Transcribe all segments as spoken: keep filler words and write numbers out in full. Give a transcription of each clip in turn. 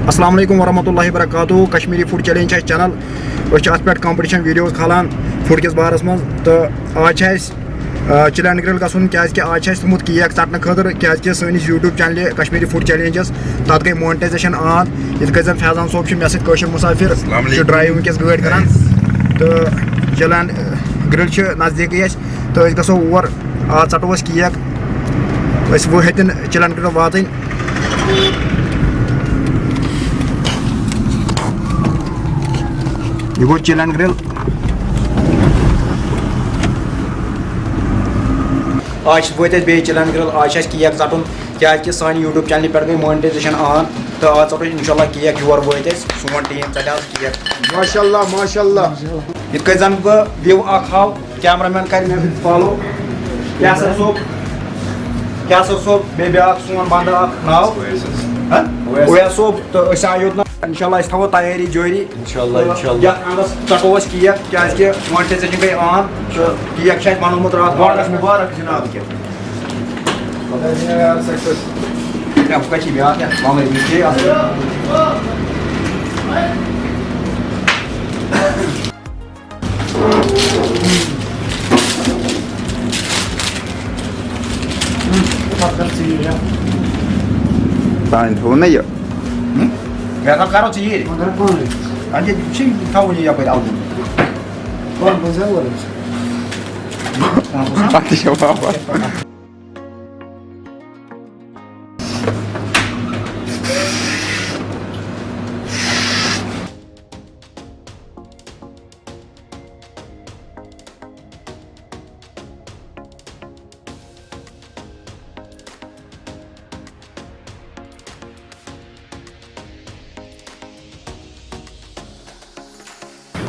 السلام علیکم ورحمۃ اللہ وبرکاتہ۔ کشمیری فوڈ چیلنج چھِ اَسہِ چینل۔ أسۍ چھِ اَتھ پٮ۪ٹھ کمپٹیشن ویڈیوز کھالان فوڈ کِس بارس منٛز۔ تہٕ آز چھِ اَسہِ، آ، چلینڈ گرل گژھُن، کیازِ کہِ آز چھِ اَسہِ تھوٚمُت کیک ژٹنہٕ خٲطرٕ، کیازِ کہِ سٲنِس یوٗٹیوب چینلہِ کشمیری فوڈ چیلنجس تَتھ گٔے مونٹائزیشن آن۔ یِتھ کٔنۍ زَن فیضان صٲب چھُ مےٚ سۭتۍ کٲشُر مُسافِر، السلام چھُ علیکم۔ ڈرایو وٕنکیٚس گٲڑۍ کران۔ تہٕ چلینڈ گرل چھِ نزدیٖکٕے اَسہِ، تہٕ أسۍ گژھو اور۔ آز ژَٹو أسۍ کیک، أسۍ وۄنۍ ہیٚتِن چلینڈ گرل واتٕنۍ۔ یہِ گوٚو چلینڈ گرل۔ آز چھِ وٲتۍ أسۍ بیٚیہِ چلینڈ گرل، آز چھِ اَسہِ کیک ژَٹُن، کیازِ کہِ سانہِ یوٗٹیوب چینلہِ پٮ۪ٹھ گٔے مونٹائزیشن آن، تہٕ آز ژَٹو أسۍ انشاءاللہ کیک۔ یور وٲتۍ أسۍ، سون ٹیٖم ژَٹہِ آز کیک۔ ماشاءاللہ، ماشاءاللہ۔ یِتھ کٔنۍ زَن بہٕ وِو اکھ ہاو، کیمرہ مین کرِ مےٚ فالو۔ کیاسر صٲب، کیاسر صٲب، بیٚیہِ بیٛاکھ سون بندٕ اکھ ناو۔ ہہ؟ اویس۔ اویس صٲب، تہٕ أسۍ آے یوت نہ۔ انشاءاللہ أسۍ تھاوو تیٲری جٲری۔ انشاءاللہ، تہٕ انشاءاللہ۔ یتھ اندس ژٹو أسۍ کیک، کیازِ کہِ مونٹائزیشن گٔے آن، تہٕ کیک چھُ اَسہِ بنومُت راتھ مبارک، مبارک جناب۔ خۄداے دِیِن یار success۔ ہے، ہُہ کَتہِ چھِ بیٛاکھ یَتھ بۄنٕے؟ یہِ چھِ اَصٕل۔ تانۍ تھوٚو نہ یہِ۔ مےٚ دوٚپ، کَرو ژیٖرۍ۔ وۄنۍ کَرو پانَے۔ اَدٕ یہِ چھِ تھاوُن یہِ یَپٲرۍ اَلہٕ۔ پانہٕ پَزِ اَلہٕ۔ اَتھ تہِ چھِ واپَس۔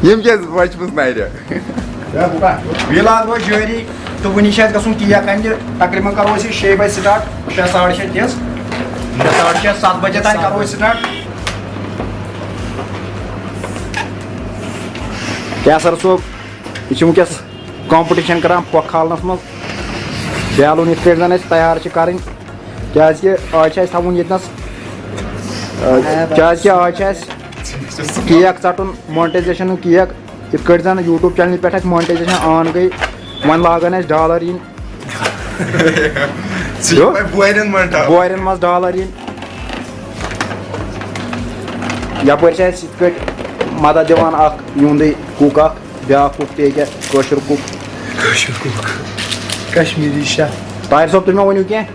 یِم کیٛازِ وَچھمٕژ نَرِ؟ ویٖل آز روزِ جٲری تہٕ وٕنہِ چھِ اَسہِ گژھُن کیک اَننہِ۔ تقریٖباً کَرو أسۍ یہِ شیٚیہِ بجہِ start، شےٚ، ساڑٕ شےٚ دِژ۔ شےٚ، ساڑٕ شےٚ، سَتھ بجے تام کَرو أسۍ start۔ کیاسر صٲب، یہِ چھِ وٕنکیٚس competition کران پھۄکھ کھالنَس منٛز۔ بیلوٗن یِتھ کٲٹھۍ زَن أسۍ تیار چھِ کَرٕنۍ، کیٛازِکہِ آز چھِ اَسہِ تھاوُن ییٚتنَس، آ، کیٛازِکہِ آز چھِ اَسہِ کیک ژَٹُن، مونٹائزیشن کیک۔ یِتھ کٲٹھۍ زَن یوٗٹیوب چینلہِ پٮ۪ٹھ اَسہِ مونٹائزیشن آن گٔے، وۄنۍ لاگَن اَسہِ ڈالر یِنۍ۔ ژٕ چھُکھ وۄنۍ بورٮ۪ن منٛز ڈالر۔ بورٮ۪ن منٛز ڈالر یِنۍ۔ یَپٲرۍ چھِ اَسہِ یِتھ کٲٹھۍ مدد دِوان اَکھ یِہُنٛدُے cook اَکھ، بیٛاکھ cook تہِ ییٚکیٛاہ کٲشُر cook۔ کٲشُر cook۔ کشمیٖری chef۔ طاہر صٲب، تُہۍ مہ ؤنِو کینٛہہ۔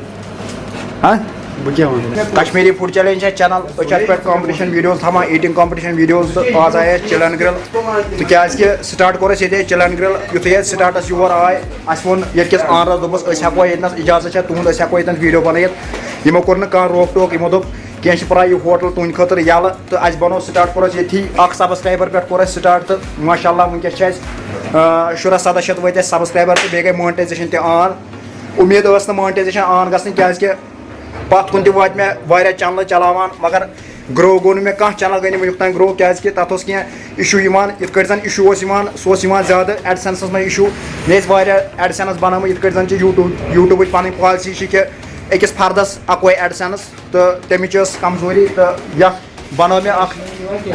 ہاں؟ بہٕ کیٛاہ وَنہٕ؟ کشمیٖری فوڈ چیلنج چھِ اَسہِ چینل، أسۍ چھِ اَتھ پٮ۪ٹھ competition videos تھاوان، eating competition videos، تہٕ آز آیہِ اَسہِ چلینڈ گرل۔ تہٕ کیٛازِکہِ start کوٚر اَسہِ ییٚتے چلینڈ گرل، یُتھُے اَسہِ startس یور آے، اَسہِ ووٚن ییٚتہِ کِس اونرس، دوٚپُس، أسۍ ہٮ۪کوا ییٚتنَس، اجازت چھا تُہُنٛد، أسۍ ہٮ۪کوا ییٚتٮ۪ن video بنٲیِتھ؟ یِمو کوٚر نہٕ کانٛہہ روک ٹوک، یِمو دوٚپ، کینٛہہ چھِ پران، یہِ ہوٹل تُہٕنٛدِ خٲطرٕ یَلہٕ۔ تہٕ اَسہِ بنوو start، کوٚر اَسہِ ییٚتھی اَکھ subscriber پٮ۪ٹھ کوٚر اَسہِ start، تہٕ ماشاءاللہ وٕنکیٚس چھِ اَسہِ، آ، شُراہ سَداہ شیٚتھ وٲتۍ اَسہِ subscriber، تہٕ بیٚیہِ گٔے مونٹائزیشن تہِ آن۔ اُمید ٲس نہٕ مونٹائزیشن آن گژھٕنۍ، کیٛازِکہِ پَتھ کُن تہِ واتہِ مےٚ واریاہ چینلہٕ چلاوان، مگر grow گوٚو نہٕ مےٚ کانٛہہ channel، گٔے نہٕ وٕنیُک تام grow، کیٛازِکہِ تَتھ اوس کینٛہہ issue یِوان، یِتھ کٲٹھۍ زَن issue اوس یِوان، سُہ اوس یِوان زیادٕ AdSenseس منٛز issue۔ مےٚ ٲسۍ واریاہ AdSense بَنٲومٕتۍ، یِتھ کٲٹھۍ زَن چھِ YouTube، YouTubeٕچ پَنٕنۍ policy چھِ کہِ أکِس فردَس اَکوے AdSense، تہٕ تَمِچ ٲس کمزوری، تہٕ یَتھ بَنٲو مےٚ اَکھ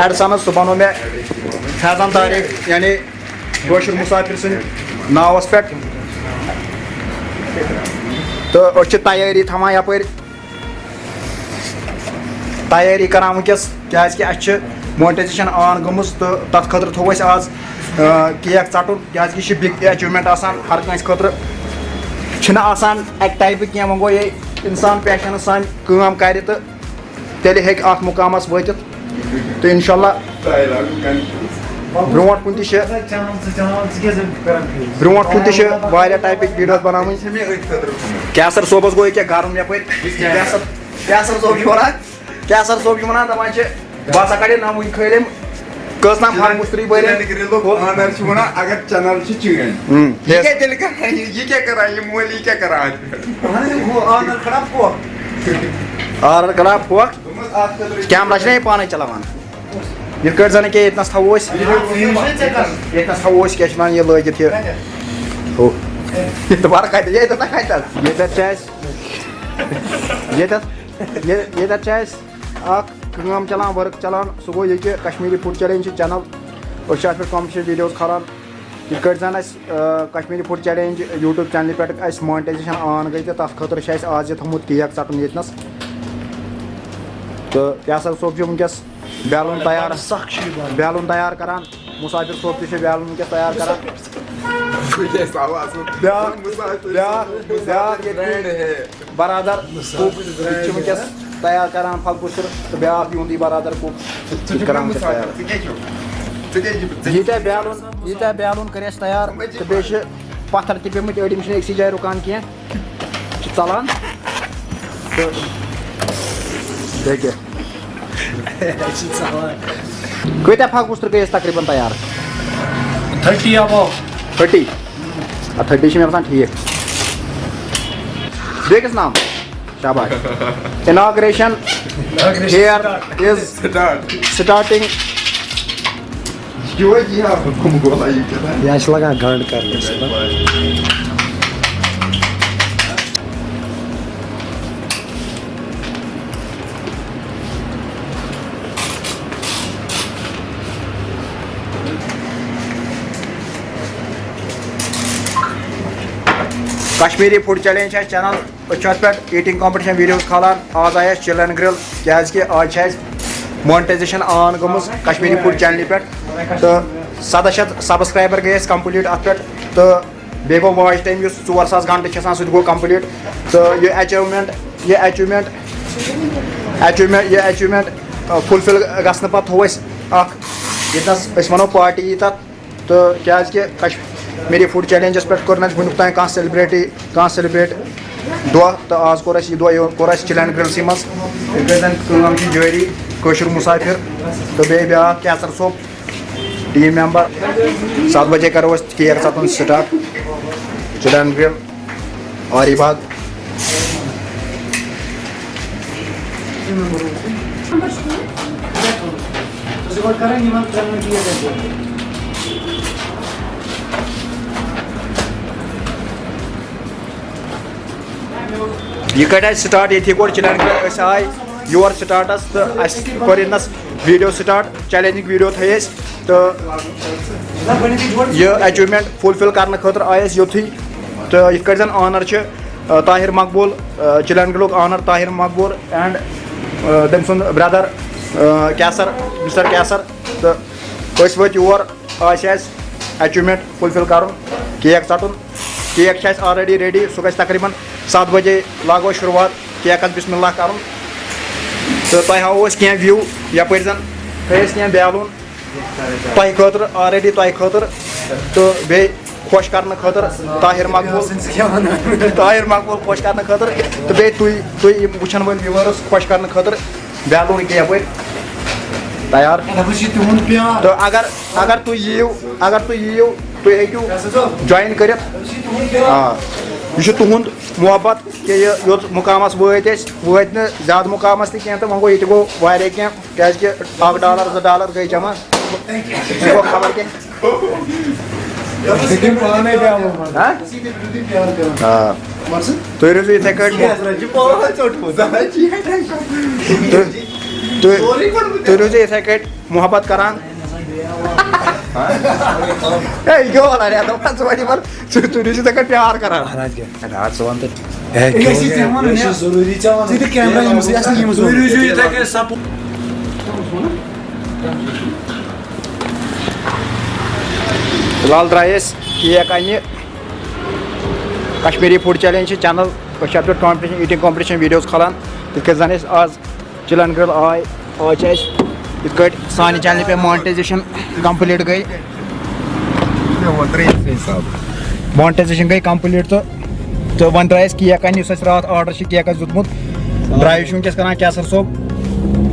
AdSense، سُہ بَنوو مےٚ فیضان طارق، یعنی کٲشُر مُسافِر سٕنٛدِ ناوَس پٮ۪ٹھ۔ تہٕ أسۍ چھِ تیٲری تھاوان یَپٲرۍ، تیٲری کران وٕنکیٚس، کیازِ کہِ اَسہِ چھِ مونٹائزیشن آن گٔمٕژ تہٕ تَتھ خٲطرٕ تھوٚو اَسہِ آز، آ، کیک ژَٹُن، کیازِ کہِ یہِ چھِ big achievement آسان ہر کٲنٛسہِ خٲطرٕ۔ چھِنہٕ آسان اَکہِ typeٕکۍ کینٛہہ، وۄنۍ گوٚو یہِ اِنسان patience سان کٲم کَرِ تہٕ تیٚلہِ ہیٚکہِ اَتھ مُقامَس وٲتِتھ۔ تہٕ اِنشاءاللہ برونٛٹھ کُن تہِ چھِ، برونٛٹھ کُن تہِ چھِ واریاہ typeٕکۍ videos بَناوٕنۍ۔ کیسر صٲبَس گوٚو ییٚکیٛاہ گَرُم یَپٲرۍ۔ کیسر، کیسر صٲب چھُ وَنان، کیسر صٲب چھُ وَنان، دَپان چھِ، بہٕ ہسا کَڑٕ نَوٕنۍ کھٲلِم، کٔژ تام پھَل مُشتٕری بٔرِم۔ Channelٕکۍ ریلُک owner چھُ وَنان، اگر channel چھِ چٲنۍ، ہُم، یہِ کیٛاہ تیٚلہِ کَران؟ یہِ کیٛاہ کَران؟ یہِ مول یہِ کیٛاہ کَران اَتھ پٮ۪ٹھ؟ اَہَن حظ، ہُہ owner کھڑا پھۄکھ۔ Owner کھڑا پھۄکھ۔ دوٚپمَس، اَتھ خٲطرٕ چھِ camera چھِنہ یہِ پانَے چلاوان؟ یِتھ کٲٹھۍ زَن ییٚکیٛاہ ییٚتنَس تھاوو أسۍ، ییٚتنَس تھاوو أسۍ، کیٛاہ چھِ وَنان، یہِ لٲگِتھ یہِ۔ ہُہ۔ یہِ دوبارٕ کَتہِ؟ ییٚتٮ۪تھ نہ کَتہِ حظ؟ ییٚتٮ۪تھ چھِ اَسہِ، ییٚتٮ۪تھ، یہِ-، ییٚتٮ۪تھ چھِ اَسہِ اَکھ کٲم چلان، ؤرٕک چلان، سُہ گوٚو یہِ کہِ کشمیٖری فُڈ چیلنج چھِ چینل، أسۍ چھِ اَتھ پٮ۪ٹھ کمپٹیشن ویٖڈیوز کھالان۔ یِتھ کٲٹھۍ زَن اَسہِ، آ، کشمیٖری فُڈ چیلنج یوٗٹیوٗب چینلہِ پٮ۪ٹھ اَسہِ مونٹائزیشن آن گٔے، تہٕ تَتھ خٲطرٕ چھُ اَسہِ آز یہِ تھوٚمُت کیک ژَٹُن ییٚتنَس۔ تہٕ کیسر صٲب چھُ وٕنکیٚس بیلُن تیار، سخ چھُ یہِ بَنان۔ بیلُن تیار کران۔ مُسافِر صٲب تہِ چھُ بیلُن وٕنکیٚس تیار کران۔ بیٛاکھ، بیٛاکھ، بیٛاکھ ییٚتہِ برادر کُک، یہِ تہِ چھُ وٕنکیٚس تیار کران پھل پُشُر، تہٕ بیٛاکھ یِہُنٛدُے برادر کُک، یہِ تہِ کران وٕنکیٚس تیار۔ ییٖتیٛاہ بیلُن، ییٖتیٛاہ بیلُن کٔرۍ اَسہِ تیار، تہٕ بیٚیہِ چھِ پتھر تہِ پیٚمٕتۍ، أڑۍ یِم چھِنہٕ أکسٕے جایہِ رُکان کینٛہہ۔ چھِ ژَلان۔ تہٕ بیٚیہِ کیٛاہ؟ کۭتیٛاہ پھَکھ وُسترٕ گٔے اَسہِ تقریٖباً تیار؟ تھٔٹی ابو۔ تھٔٹی؟ آ، تھٔٹی چھِ مےٚ باسان ٹھیٖک۔ بیٚیہِ کِس ناو؟ شاباش۔ Inauguration here is starting۔ یہِ چھِ لگان گنٛڈ کرنس۔ کشمیٖری فُڈ چیلنج چھِ اَسہِ چینل۔ أسۍ چھِ اَتھ پٮ۪ٹھ ایٖٹِنٛگ کمپٹیشن ویٖڈیوز کھالان۔ آز آیہِ اَسہِ چِلڈرن گرِل، کیٛازِ کہِ آز چھِ اَسہِ مونٹائزیشن آن گٔمٕژ کشمیٖری فُڈ چینلہِ پٮ۪ٹھ۔ تہٕ سَداہ شیٚتھ سبسکرایبر گٔے اَسہِ کمپلیٖٹ اَتھ پٮ۪ٹھ۔ تہٕ بیٚیہِ گوٚو واچ ٹایم، یُس ژور ساس گھنٹہٕ چھِ آسان، سُہ تہِ گوٚو کمپلیٖٹ۔ تہٕ یہِ اچیومنٹ، یہِ اچیومنٹ، اچیومنٹ، یہِ اچیومنٹ فُلفِل گژھنہٕ پتہٕ تھوٚو اَسہِ اکھ، ییٚتنَس أسۍ وَنو پارٹی یی تَتھ۔ تہٕ کیٛازِ کہِ کشمیٖری فُڈ چیلنجس پٮ۪ٹھ کوٚر نہٕ اَسہِ وُنیُک تام کانٛہہ سیلبریٹی، کانٛہہ سیلبریٹ دۄہ، تہٕ آز کوٚر اَسہِ یہِ دۄہ، یہِ کوٚر اَسہِ چِلڈرن گرِلسٕے منٛز۔ یِتھ کٲٹھۍ زَن کٲم چھِ جٲری، کٲشُر مُسافِر تہٕ بیٚیہِ بیٛاکھ کیسر صٲب، ٹیٖم ممبر۔ ستھ بجے کرو أسۍ کیک ژَٹُن سٹارٹ۔ چِلڈرن گرِل، آری باغ۔ یہِ کَتہِ آسہِ سٹارٹ؟ ییٚتھی گۄڈٕ چِلڈرن گرِل، أسۍ آے یور سٹارٹس تہٕ اَسہِ کوٚر ییٚتنَس ویٖڈیو سٹارٹ، چیلنجِنگ ویٖڈیو تھٲے اَسہِ۔ تہٕ یہِ اچیومنٹ فُلفِل کرنہٕ خٲطرٕ آے أسۍ یوٚتھُے۔ تہٕ یِتھ کٲٹھۍ زَن اونر چھِ، آ، طاہر مقبول، آ، چِلڈرن گرِلُک اونر طاہر مقبول اینڈ، آ، تٔمۍ سُنٛد برٛدر، آ، کیسر، مسٹر کیسر۔ تہٕ أسۍ وٲتۍ یور، آسہِ اَسہِ اچیومنٹ فُلفِل کرُن، کیک ژَٹُن۔ کیک چھِ اَسہِ آلریڈی ریڈی، سُہ گژھِ تقریٖباً ستھ بجے، لاگو شروٗعات کیکَس بسم اللہ کرُن۔ تہٕ تۄہہِ ہاوو أسۍ کینٛہہ وِو، یَپٲرۍ زَن تھٲے اَسہِ کینٛہہ بیلوٗن تۄہہِ خٲطرٕ، آلریڈی تۄہہِ خٲطرٕ، تہٕ بیٚیہِ خۄش کرنہٕ خٲطرٕ طاہر مقبول، طاہر مقبول خۄش کرنہٕ خٲطرٕ، تہٕ بیٚیہِ تُہۍ، تُہۍ یِم وٕچھن وٲلۍ ویوٲرٕس خۄش کرنہٕ خٲطرٕ بیلوٗن ییٚکیٛاہ یَپٲرۍ تیار۔ اَدٕ ہا، وۄنۍ چھِ تِہُنٛد پیار۔ تہٕ اگر، اگر تُہۍ یِیِو، اگر تُہۍ یِیِو، تُہۍ ہیٚکِو جویِن کٔرِتھ۔ اَدٕ ہا، یہِ چھِ تِہُنٛد پیار۔ آ، یہِ چھُ تُہُنٛد محبت کہِ یہِ یوٚت مُقامَس وٲتۍ أسۍ، وٲتۍ نہٕ زیادٕ مُقامَس تہِ کینٛہہ، تہٕ وۄنۍ گوٚو ییٚتہِ گوٚو واریاہ کینٛہہ، کیٛازِکہِ اَکھ ڈالر، زٕ ڈالر گٔے جمع۔ سُہ گوٚو خبر کینٛہہ۔ ہہ؟ آ۔ تُہۍ روٗزِو یِتھَے کٲٹھۍ۔ تُہۍ، تُہۍ، تُہۍ روٗزِو یِتھَے کٲٹھۍ محبت کران۔ ہے، یہِ کیٛاہ وَنان یَتھ دَپان ژٕ وَن یِمَن، ژٕ، تُہۍ روٗزِو یِتھَے کٲٹھۍ پیار کران۔ اہن حظ، کیٛاہ؟ ہے، ضروٗری ژےٚ وَنُن، یہِ چھُ ضروٗری ژےٚ وَنُن۔ ژٕ تہِ کیمرہ یِم سۭتۍ، اَسہِ نہٕ یِم ضروٗری۔ تُہۍ روٗزِو یِتھَے کٲٹھۍ سَپورٹ۔ فی الحال درٛاے أسۍ کیک اَنہِ۔ کشمیٖری فُڈ چیلنج چھِ چینل، أسۍ چھِ اَتھ پٮ۪ٹھ کمپٹیشن، ایٖٹنگ کمپٹیشن ویٖڈیوز کھالان۔ تِتھ کٔنۍ زَن أسۍ آز چِلڈرن گرل آے، آز چھِ اَسہِ یِتھ کٲٹھۍ سانہِ چینلہِ پٮ۪ٹھ مانٹائزیشن کمپلیٖٹ گٔے۔ مانٹائزیشن گٔے کمپلیٖٹ تہٕ، تہٕ وۄنۍ درٛاے اَسہِ کیک اَنہِ، یُس اَسہِ راتھ آرڈر چھِ کیکَس دیُتمُت۔ ڈرٛایِو چھُ وٕنکیٚس کران کیسر صٲب،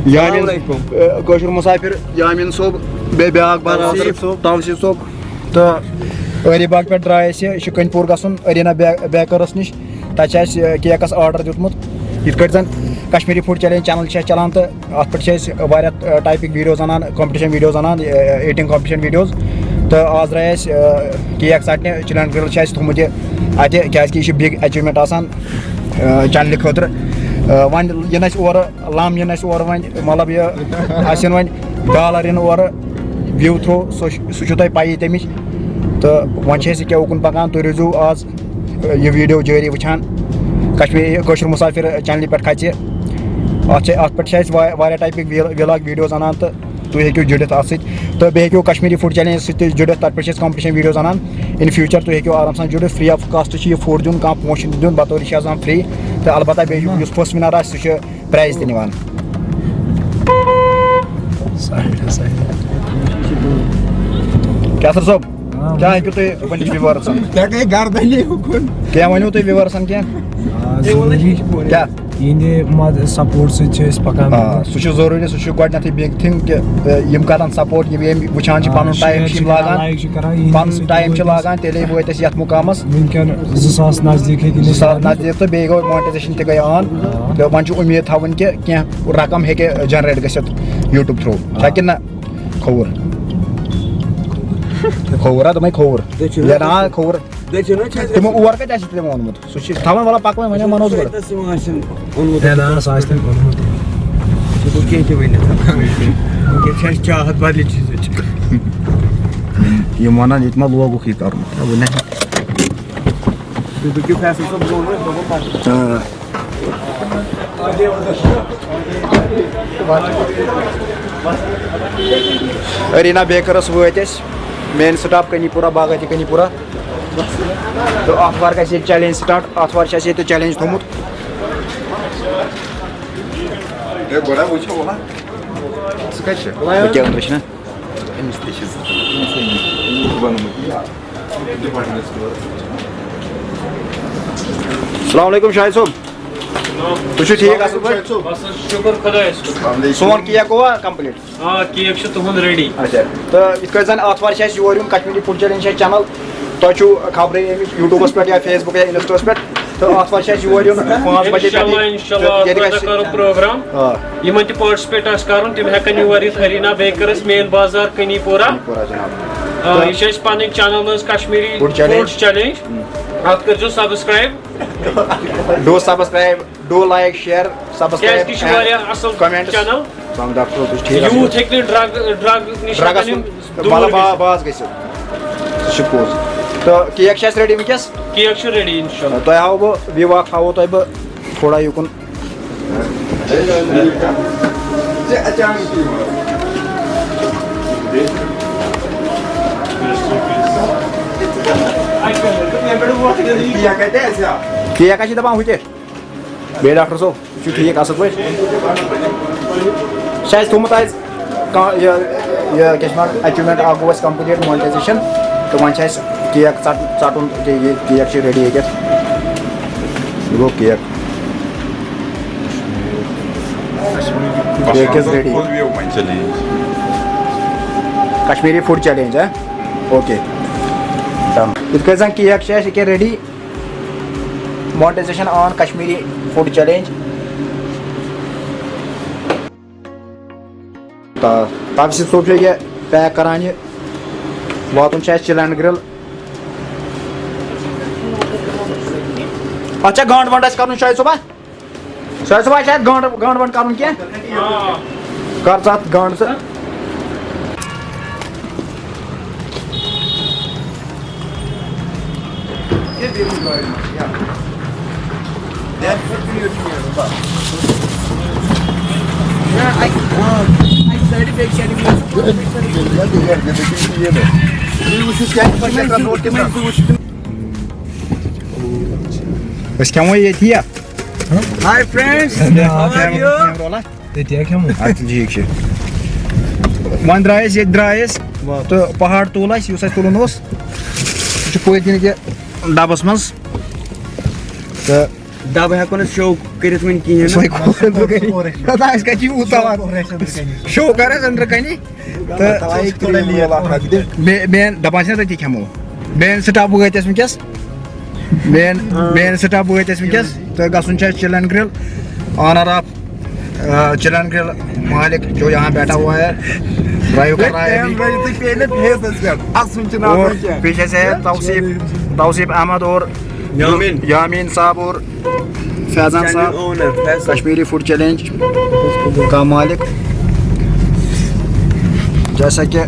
یامین، السلام علیکم۔ اے، کٲشُر مُسافِر یامین صٲب، بیٚیہِ بیٛاکھ برادر توصیٖف صٲب۔ توصیٖف صٲب۔ تہٕ ٲری باغ پٮ۪ٹھ درٛاے اَسہِ، یہِ چھُ کٔنۍ پوٗر گژھُن، اریٖنا بے-، بیکرَس نِش۔ تَتہِ چھِ اَسہِ، اے، کیکَس آرڈر دیُتمُت۔ یِتھ کٲٹھۍ زَن کشمیٖری فُڈ چیلنج چینل چھِ اَسہِ چلان تہٕ اَتھ پٮ۪ٹھ چھِ أسۍ واریاہ، اے، ٹایپٕکۍ ویٖڈیوز اَنان، کمپٹیشن ویٖڈیوز اَنان، اے، ایٖٹنگ کمپٹیشن ویٖڈیوز۔ تہٕ آز درٛاے اَسہِ، اے، کیک ژَٹنہِ، چِلڈرن گرل چھِ اَسہِ تھوٚمُت یہِ اَتہِ، کیٛازِکہِ یہِ چھِ بِگ اچیٖومٮ۪نٹ آسان، اے، چینلہِ خٲطرٕ۔ آ، وۄنۍ یِن اَسہِ اورٕ لَم، یِن اَسہِ اورٕ وۄنۍ، مطلب، یہِ اَسہِ یِن وۄنۍ ڈالر یِن اورٕ view through، سُہ چھُ، سُہ چھُ تۄہہِ پَیی تَمِچ۔ تہٕ وۄنۍ چھِ أسۍ ییٚکیٛاہ اُکُن پَکان، تُہۍ روٗزِو آز یہِ video جٲری وٕچھان۔ کشمیٖری کٲشُر مُسافِر channelہِ پٮ۪ٹھ کھژِ۔ اَتھ چھِ، اَتھ پٮ۪ٹھ چھِ أسۍ وا-، واریاہ typeٕکۍ vlog videos اَنان، تہٕ تُہۍ ہیٚکِو جُڑِتھ اَتھ سۭتۍ۔ تہٕ بیٚیہِ ہیٚکِو کشمیٖری food challenge سۭتۍ تہِ جُڑِتھ، تَتھ پٮ۪ٹھ چھِ أسۍ competition videos اَنان۔ In future تُہۍ ہیٚکِو آرام سان جُڑِتھ، free of cost چھِ یہِ food دیُن، کانٛہہ پونٛسہٕ چھُنہٕ دیُن، بطورِ چھِ آسان free۔ تہٕ البتہ بیٚیہِ چھُ، یُس first winner آسہِ، سُہ چھُ prize تہِ نِوان۔ صحیح، صحیح۔ کیٛاہ سَر صٲب؟ آ، کیٛاہ ہیٚکِو تُہۍ ؤنِتھ viewersن؟ ژےٚ گٔے گردَنی اُکُن۔ کیٛاہ ؤنِو تُہۍ viewersن کیٛاہ؟ آ، ضروٗری۔ کیٛاہ؟ یِہِنٛدِ مد-، support سۭتۍ چھِ أسۍ پَکان آ، برونٛہہ۔ سُہ چھُ ضروٗری، سُہ چھُ گۄڈٕنیٚتھٕے big thing کہِ، اے، یِم کَرَن support، یِم، یِم وٕچھان چھِ، آ، پَنُن share time چھِ چھِ یِم کران، لاگان، like چھِ کران، یِہِنٛدِ پَنُن سۭتۍ time چھِ روٗدۍ لاگان، تیٚلے وٲتۍ أسۍ یَتھ مُقامَس۔ وٕنکیٚن زٕ ساس نزدیٖک ہیٚکہِ زٕ ساس نزدیٖک تہٕ بیٚیہِ گوٚو monetization تہِ گٔے on۔ آ۔ تہٕ وۄنۍ چھِ اُمید تھاوٕنۍ کہِ کینٛہہ رقم ہیٚکہِ generate گٔژھِتھ YouTube through۔ چھا آ۔ کِنہٕ نہ؟ کھووُر۔ کھووُر ہا، دوٚپمَے کھووُر۔ دٔچھُن۔ یا نا، کھووُر۔ دٔچھُن حظ چھِ اَسہِ تِمو اور کَتہِ آسہِ تِمو اوٚنمُت؟ سُہ چھُ تھاوان، وَلہٕ پَکوٕنۍ، وۄنۍ ہا وَنوس گۄڈٕ۔ تٔمۍ آسن اوٚنمُت۔ ہے، نہ، سُہ آسہِ تٔمۍ اوٚنمُت۔ ژٕ گوٚو کینٛہہ تہِ ؤنِتھ۔ وٕنکیٚن چھِ اَسہِ چاہت بدلہِ چیٖزٕچ۔ یِم وَنان، ییٚتہِ ما لوگُکھ یہِ کَرُن؟ ہے، وۄنۍ نہ۔ تُہۍ پٔکِو فیصل صٲب برونٛہہ برونٛہہ، بہٕ پَکہٕ۔ آ۔ ارینا بیکرس وٲتۍ أسۍ، main stop کنی پورہ، باغاتی کنی پورہ۔ تہٕ آتھوار گژھِ ییٚتہِ challenge start، آتھوار چھُ اَسہِ ییٚتہِ challenge تھوٚومُت۔ ہے، گۄڈٕ وٕچھو وۄنۍ۔ ژٕ کَتہِ چھُکھ؟ بہٕ کیٛاہ أنٛدرٕ چھُنہ؟ أمِس تہِ چھِ زٕ۔ السلام علیکم شاہد صٲب، تُہۍ چھِو ٹھیٖک، اَصٕل پٲٹھۍ؟ بس حظ، شُکُر خۄدایَس کُن۔ سون کیک گوٚوا complete؟ آ، کیک چھُ تُہُنٛد ready۔ اچھا، تہٕ یِتھ کٲٹھۍ زَن آتھوار چھِ اَسہِ یور یُن، کشمیٖری food challenge چھِ اَسہِ channel، تۄہہِ چھُو خبرٕے اَمِچ YouTubeس پٮ۪ٹھ یا Facebookس یا Instaہَس پٮ۪ٹھ، تہٕ آتھوار چھِ اَسہِ یور یُن پانٛژھ بجے پٮ۪ٹھ۔ اِنشاءاللہ، اِنشاءاللہ، ییٚتہِ آتھوار گژھِ دۄہ کَرو program۔ آ۔ یِمَن تہِ participate آسہِ کَرُن، تِم ہٮ۪کَن یور یِتھ ارینا بیکرس، مین بازار، کنی پورہ۔ کنی پورہ، جناب۔ آ، تہٕ یہِ چھِ اَسہِ پَنٕنۍ channel حظ، Kashmiri food challenge۔ Food challenge۔ اَتھ کٔرۍزیو subscribe۔ Do subscribe, do like, share, subscribe کیٛازِکہِ یہِ چھِ and واریاہ اَصٕل comments۔ Channel۔ سلام ڈاکٹر صٲب، تُہۍ چھِو ٹھیٖک اَصٕل youth پٲٹھۍ؟ Hekne drug, drug نِش drugس ہٮ۪کَن یِم منٛز دوٗر مطلب با-، گٔژھِتھ۔ باز گٔژھِو۔ سُہ چھُ پوٚز۔ تہٕ کیک چھِ اَسہِ ready وٕنکیٚس۔ کیک چھُ ready، اِنشاءاللہ۔ تۄہہِ ہاوو بہٕ، view اَکھ ہاوو تۄہہِ بہٕ تھوڑا یُکُن۔ کیک ہا چھِ دَپان ہُتہِ۔ بیٚیہِ ڈاکٹر صٲب، چھُ ٹھیٖک، اَصٕل پٲٹھۍ؟ چھُ اَسہِ تھوٚومُت اَسہِ کانٛہہ یہِ، یہِ کیٛاہ چھِ وَنان، achievement اَکھ گوٚو اَسہِ complete monetization، تہٕ وۄنۍ چھُ اَسہِ کیک ژَٹ-، ژَٹُن، تہٕ یہِ کیک چھُ ready ییٚتٮ۪تھ۔ یہِ گوٚو cake. Cake is ready۔ Kashmiri food challenge، ہا؟ Okay۔ Done۔ یِتھ کٔنۍ زَن کیک چھِ اَسہِ ییٚکیٛاہ ready۔ Monetization on Kashmiri food challenge۔ تا-، تاپسی صٲب چھُ یہِ pack کران، یہِ واتُن چھُ اَسہِ Chill and Grill۔ اَتھ چھا گنٛڈ ونٛڈ اَسہِ کَرُن شاہد صٲبا؟ شاہد صٲبا، اَسہِ چھا اَتھ گنٛڈ، گنٛڈ ونٛڈ کَرُن کینٛہہ؟ آ۔ کر ژٕ اَتھ گنٛڈ ژٕ۔ أسۍ کھٮ۪مو ییٚتی یا؟ Hi friends, how are you? تٔتی ہا کھٮ۪مو۔ اچھا، ٹھیٖک چھُ۔ وۄنۍ درٛاے أسۍ، ییٚتہِ درٛاے أسۍ تہٕ پہاڑ تُل اَسہِ، یُس اَسہِ تُلُن اوس۔ سُہ چھُ پٔتۍ کِنۍ ییٚکیٛاہ ڈَبَس منٛز۔ تہٕ ڈَبہٕ ہٮ۪کو نہٕ show کٔرِتھ وۄنۍ کِہیٖنۍ نہٕ۔ سُے کھوٚل أنٛدرٕ کَنہِ۔ دَپان أسۍ کَتہِ چھِ یوٗت تھاوان؟ Show کَر اَسہِ أنٛدرٕ کَنہِ۔ تہٕ مے-، مین دَپان چھِنہ تٔتی کھٮ۪مو۔ مین stop وٲتۍ أسۍ وٕنکیٚس۔ مین، مین stop وٲتۍ أسۍ وٕنکیٚس۔ تہٕ گژھُن چھُ اَسہِ Chill and Grill۔ Owner of، آ، Chill and Grill مالک جو یہاں بیٹھا ہوا ہے، drive کر رہا ہے ابھی۔ اور پیچھے سے ہے توصیف، توصیف احمد اور یامین۔ یامین صاحب اور فیضان صاحب، owner Faisal. Kashmiri food challenge کا مالک۔ جیسا کہ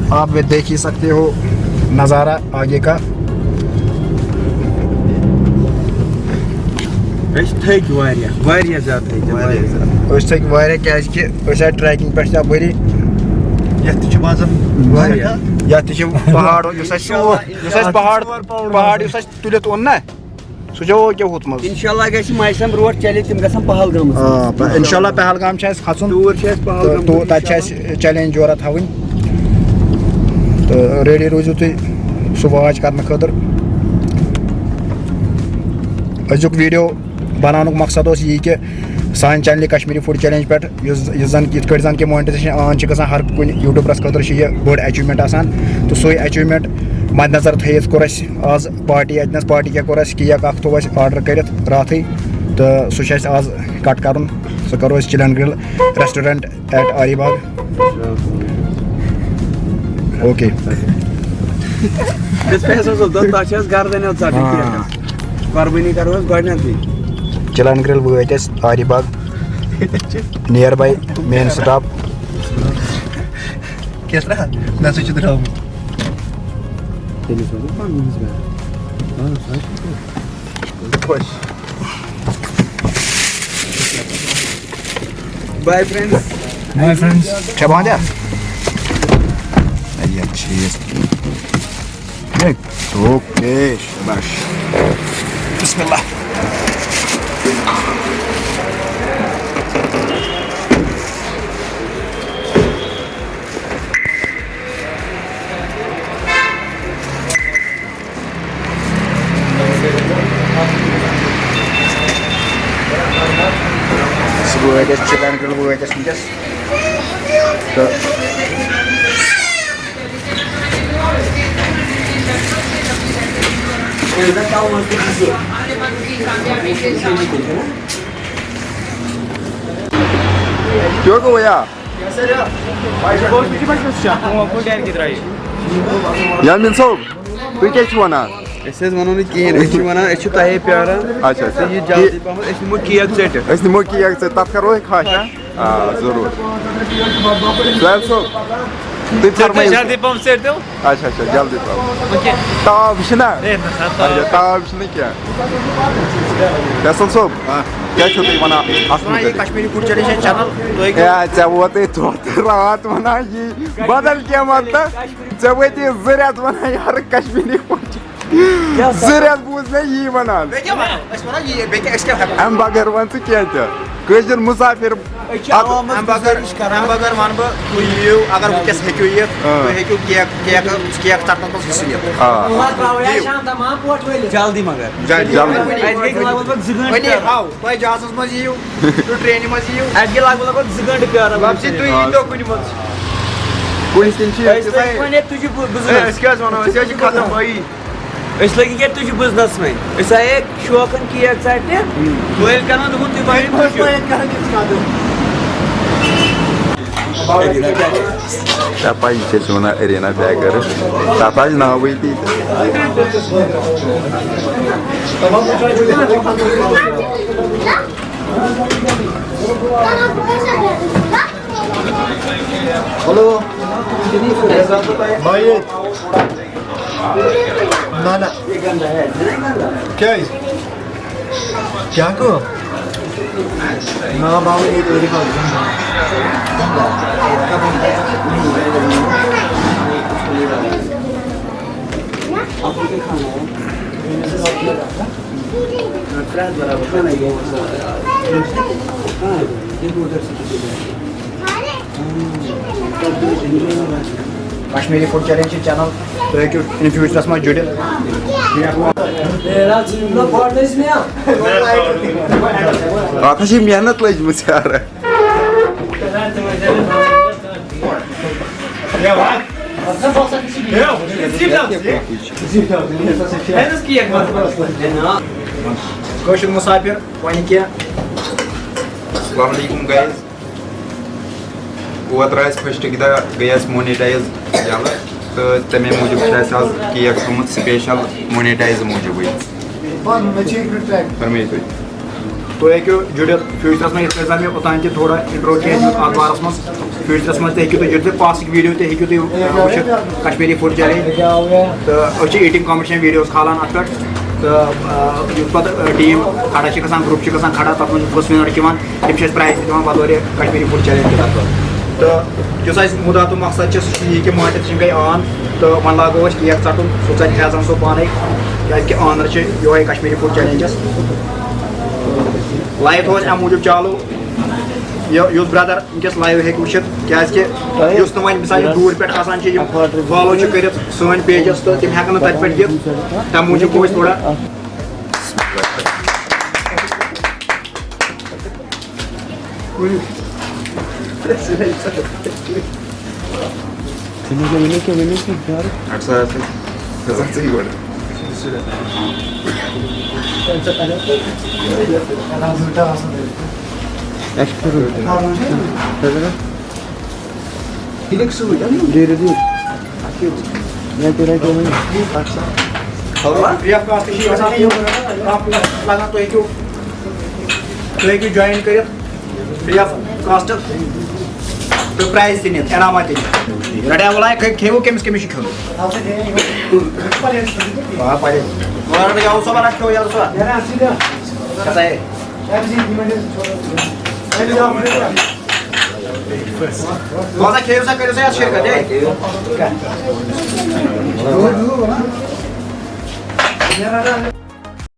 آپ دیکھ ہی سکتے ہو نظارہ آگے کا۔ أسۍ تھٔکۍ واریاہ، واریاہ زیادٕ تھٔکۍ، واریاہ زیادٕ۔ أسۍ تھٔکۍ واریاہ، کیازِ کہِ أسۍ آے ٹریکنگ پٮ۪ٹھ تہِ اپٲری۔ یَتھ تہِ چھُ وزن واریاہ۔ یَتھ تہِ چھُ پہاڑ، یُس اَسہِ یُس اَسہِ پہاڑ پہاڑ یُس اَسہِ تُلِتھ اوٚن نا، سُہ چھُ اوکے ہوٚتمُت۔ انشاءاللہ گژھِ مایسم روڈ چلے، تِم گژھن پہلگامس۔ آ، پ- انشاءاللہ پہلگام چھُ اَسہِ کھسُن۔ توٗر چھُ اَسہِ پہلگام تہٕ تو- تَتہِ چھُ اَسہِ چیلنج جورہ تھاوٕنۍ۔ تہٕ ریڈی روٗزِو تُہۍ، سُہ واچ کرنہٕ خٲطرٕ۔ أزیُک ویڈیو بناونُک مقصد اوس یی کہِ سانہِ چینلہِ کشمیری فوڈ چیلنج پٮ۪ٹھ یُس یُس زن یِتھ کٲٹھۍ زن کہِ مونیٹائزیشن آن چھِ گژھان، ہر کُنہِ یوٹیوبرس خٲطرٕ چھِ یہِ بٔڑ اچیومنٹ آسان۔ تہٕ سُے اچیومنٹ مدنظر تھٲیِتھ کوٚر اَسہِ آز پارٹی اَتہِ نَس۔ پارٹی کیٛاہ کوٚر اَسہِ؟ کیک اَکھ تھوٚو اَسہِ آرڈر کٔرِتھ راتھٕے، تہٕ سُہ چھُ اَسہِ آز کٹ کَرُن۔ سُہ کَرو أسۍ چِلن گرِل ریسٹورنٹ ایٹ آری باغ۔ اوکے۔ یُس فیصل صٲب دوٚپ، تَتھ چھِ اَسہِ گردَن یوت ژَٹٕنۍ۔ آ۔ قۄربٲنی کَرو أسۍ گۄڈٕنٮ۪تھٕے۔ چِلن گرِل وٲتۍ اَسہِ آری باغ، نیر باے مین سٹاپ۔ کیٛاہ ترٛاوان؟ نہ سا چھُ درٛامُت۔ تٔمِس وَنو پَنُن حظ گرٕ۔ آ، سُہ حظ چھُ خۄش۔ باے فرینڈز۔ باے فرینڈز۔ چھا بنٛد یا؟ یہِ چھِ یہِ۔ اوکے، شاباش۔ بسم اللہ۔ سُہ وٲتۍ أسۍ، چِلن گرِل وٲتۍ أسۍ وٕنکیٚس۔ تہٕ کیٛاہ گوٚو یا؟ یامین صٲب، تُہۍ کیٛاہ چھِو وَنان؟ أسۍ حظ وَنو نہٕ کِہیٖنۍ، أسۍ چھِ وَنان، أسۍ چھِ تۄہے پیاران۔ اچھا، اچھا۔ تہٕ یہِ جلدی پَہمَتھ، أسۍ نِمو کیک ژٔٹِتھ۔ أسۍ نِمو کیک ژٔٹِتھ، تَتھ کَرو أسۍ خاش، ہا؟ آ، ضروٗر۔ صاحب صٲب، تُہۍ فرمٲیِو۔ جلدی پَہم ژٔٹۍ تو۔ اچھا، اچھا، جلدی پَہم۔ اوکے۔ تاپھ چھُنہ؟ ہے، نہ سا، تاپھ۔ اچھا، تاپھ چھُنہٕ کینٛہہ۔ فیصل صٲب، کیٛاہ چھِو تُہۍ وَنان اَتھ مُتعلِق؟ کشمیری فوڈ چیلنج چھِ چینل، تُہۍ ہیٚکِو ہے، ژےٚ ووتُے توتہِ راتھ وَنان یی، بدل کینٛہہ وَن تہٕ۔ ژےٚ وٲتی زٕ رٮ۪تھ وَنان یارٕ کشمیری پٲٹھۍ۔ زٕ رٮ۪تھ بوٗز مےٚ یی وَنان۔ بیٚیہِ کیٛاہ وَنو؟ أسۍ وَنو یی، بیٚیہِ کیٛاہ، أسۍ کیٛاہ ہٮ۪کو؟ اَمہِ بغٲر وَن ژٕ کینٛہہ تہِ۔ کٲشِر مُسافِر۔ أسۍ چھِ عوامَس اَمہِ بغٲر، گُزٲرِش کران۔ اَمہِ بغٲر وَنہٕ بہٕ، تُہۍ یِیِو، اگر وٕنکیٚس ہیٚکِو یِتھ، آ۔ تُہۍ ہیٚکِو کیک، کیک، کیک ژَٹنَس منٛز حِصہٕ نِتھ۔ آ۔ یِیِو۔ جلدی مگر۔ جلدی۔ جلدی۔ اَسہِ گٔے لگ بگ زٕ گٲنٛٹہٕ وۄنۍ یہِ پیاران۔ ہاو، تۄہہِ جہازَس منٛز یِیِو، تُہۍ ٹرٛینہِ منٛز یِیِو۔ اَسہِ گٔے لگ بگ زٕ گٲنٛٹہٕ پیاران۔ واپسی تُہۍ ییٖتو کُنہِ منٛز۔ کُنہِ تِم چھِ أسۍ لٔگۍ وۄنۍ ییٚتہِ تُجہِ بُ-، بُزرٕگ۔ ہے، أسۍ کیٛاہ حظ وَنو، أسۍ حظ چھِ ختم بھایی۔ أسۍ لٔگۍ ییٚتہِ تُجہِ بُزنَس وۄنۍ۔ أسۍ آیے شوقن کیک ژَٹنہِ۔ وٲلۍ کران دوٚپُن، "تُہۍ بَنٲیِو تُجہِ۔" ژےٚ پَے، یہِ کیٛاہ چھِ وَنان ارینا بیکرس؟ تَتھ آسہِ ناوٕے تی۔ ہیلو۔ بھائی۔ نہ، نہ۔ کیٛازِ؟ کیٛاہ کٲم؟ نا، بابا، ییٚتہِ ٲسۍ بَس۔ کشمیری فوڈ چیلنج چھِ چینل، تُہۍ ہیٚکِو ان فیوچرس منٛز جُڑِتھ۔ اَتھ حظ چھِ محنت لٔجمٕژ یارٕ۔ کٲشِر مُسافِر، وۄنۍ کیٛاہ؟ السلام علیکم گایز۔ اوترٕ آسہِ فٔسٹٕکۍ دۄہ گٔے اَسہِ مونیٹایز یَلہٕ، تہٕ تَمے موٗجوٗب چھُ اَسہِ آز کیک تھوٚمُت سپیشل مونیٹایز موٗجوٗبٕے۔ فرمٲیِو تُہۍ۔ تُہۍ ہیٚکِو جُڑِتھ فیوٗچرَس منٛز، یِتھ کٔنۍ زَن مےٚ اوٚتام تہِ تھوڑا اِنٹرو کینٛہہ دیُت اَتھ بارَس منٛز۔ فیوٗچرَس منٛز تہِ ہیٚکِو تُہۍ جُڑِتھ، فاسٹٕکۍ ویٖڈیو تہِ ہیٚکِو تُہۍ، آ، وٕچھِتھ کشمیٖری فُڈ چیلنج۔ تہٕ أسۍ چھِ ایٖٹِنگ کامپِٹِشَن ویٖڈیوز کھالان اَتھ پٮ۪ٹھ۔ تہٕ، آ، یُس پَتہٕ، آ، ٹیٖم کھڑا چھِ گژھان، گرُپ چھِ گژھان کھڑا، تَتھ منٛز چھِ فٔسٹ وِنَر چھِ یِوان، تِم چھِ اَسہِ پرٛایِز تہِ دِوان بطورِ کشمیٖری فُڈ چیلنج کہِ طرفہٕ۔ تہٕ یُس اَسہِ مُدا تہٕ مقصد چھِ، سُہ چھُ یہِ کہِ مارکیٹ چھِ گٔے آن، تہٕ وۄنۍ لاگو أسۍ کیک ژَٹُن، سُہ ژَٹہِ فیضان صٲب پانَے، کیٛازِکہِ آنَر چھِ یِہوٚے کشمیٖری فُڈ چیلنجَس۔ لایِو تھوٚو اَسہِ اَمہِ موٗجوٗب چالوٗ، یہِ، یُس برٛدَر وٕنکیٚس لایِو ہیٚکہِ وٕچھِتھ، کیٛازِکہِ یُس نہٕ وۄنۍ مِثال یہِ دوٗرِ پٮ۪ٹھ آسان چھِ، یِم فالو چھِ کٔرِتھ سٲنۍ پیجَس، تہٕ تِم ہٮ۪کَن نہٕ تَتہِ پٮ۪ٹھ دِتھ، تَمہِ موٗجوٗب گوٚو أسۍ تھوڑا۔ ؤنِو کیٛاہ، ؤنِو کیٛاہ، ؤنِو کیٛاہ، یارٕ؟ اَکھ ساس، اَکھ ساس ژٕے گۄڈٕ۔ اَسہِ چھُ کَرُن۔ کیٛاہ کَرو؟ یہِ لیکھ سۭتۍ، اَنُن۔ دِیِو، دِیِو۔ اَتھ کیٛاہ اوس؟ مےٚ تہِ رَٹہِ وۄنۍ۔ اَکھ سا۔ فری آف کاسٹ چھِ یہِ گژھان، لَگان تُہۍ ہیٚکِو، تُہۍ ہیٚکِو جویِن کٔرِتھ۔ فری آف کاسٹ تہٕ پرٛایِز تہِ نِتھ، انعامات تہِ نِتھ۔ رٹیا ولایا کھے-، کھیٚیِو کٔمِس کٔمِس چھُ کھیوٚن؟ آ، پَرے۔ وَن رٹہٕ یاوٕ صٲبَن، رَٹھ کھیوٚو یارٕ صٲب۔ کھسا ہے؟ وَن سا کھیٚیِو سا، کٔرِو سا یَتھ شِرکت، ہے۔